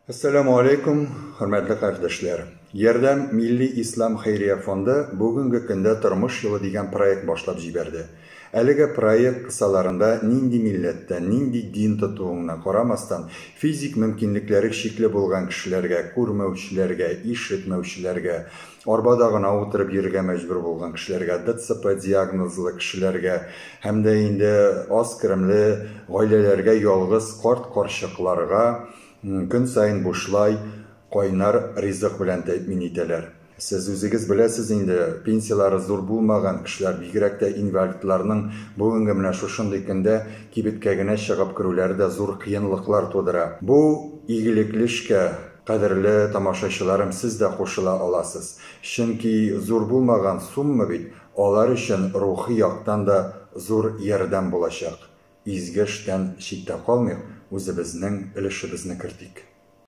Әссәламү алейкум, хөрмәтле кардәшләр! Ярдәм милли ислам хәйрия фонды бүгенге көндә Тормыш юлы дигән проект башлап җибәрде. Әлеге проект кысаларында нинди милләттән, нинди дин тотуыңна карамастан, физик мөмкинлекләре чикле булган кешеләргә, күрмәүчеләргә, ишетмәүчеләргә, арбада гына утырып йөрергә мәҗбүр булган кешеләргә, ДЦП диагнозлы кешеләргә һәм дә инде аз керемле гаиләләргә, ялгыз карт-карчыкларга Көн саен бушлай кайнар ризык белән тәэмин итәләр. Сез үзегез беләсез инде, пенсияләре зур булмаган кешеләр, бигрәк тә инвалидларның бүгенге менә шушындый көндә кибеткә генә чыгып керүләре дә зур кыенлыклар тудыра. Бу игелекле эшкә, кадерле тамашачыларым, сез дә кушыла аласыз. Чөнки зур булмаган сумма бит алар өчен рухи яктан да зур ярдәм булачак. Изге эштән читтә калмыйк, үзебезнең өлешебезне кертик.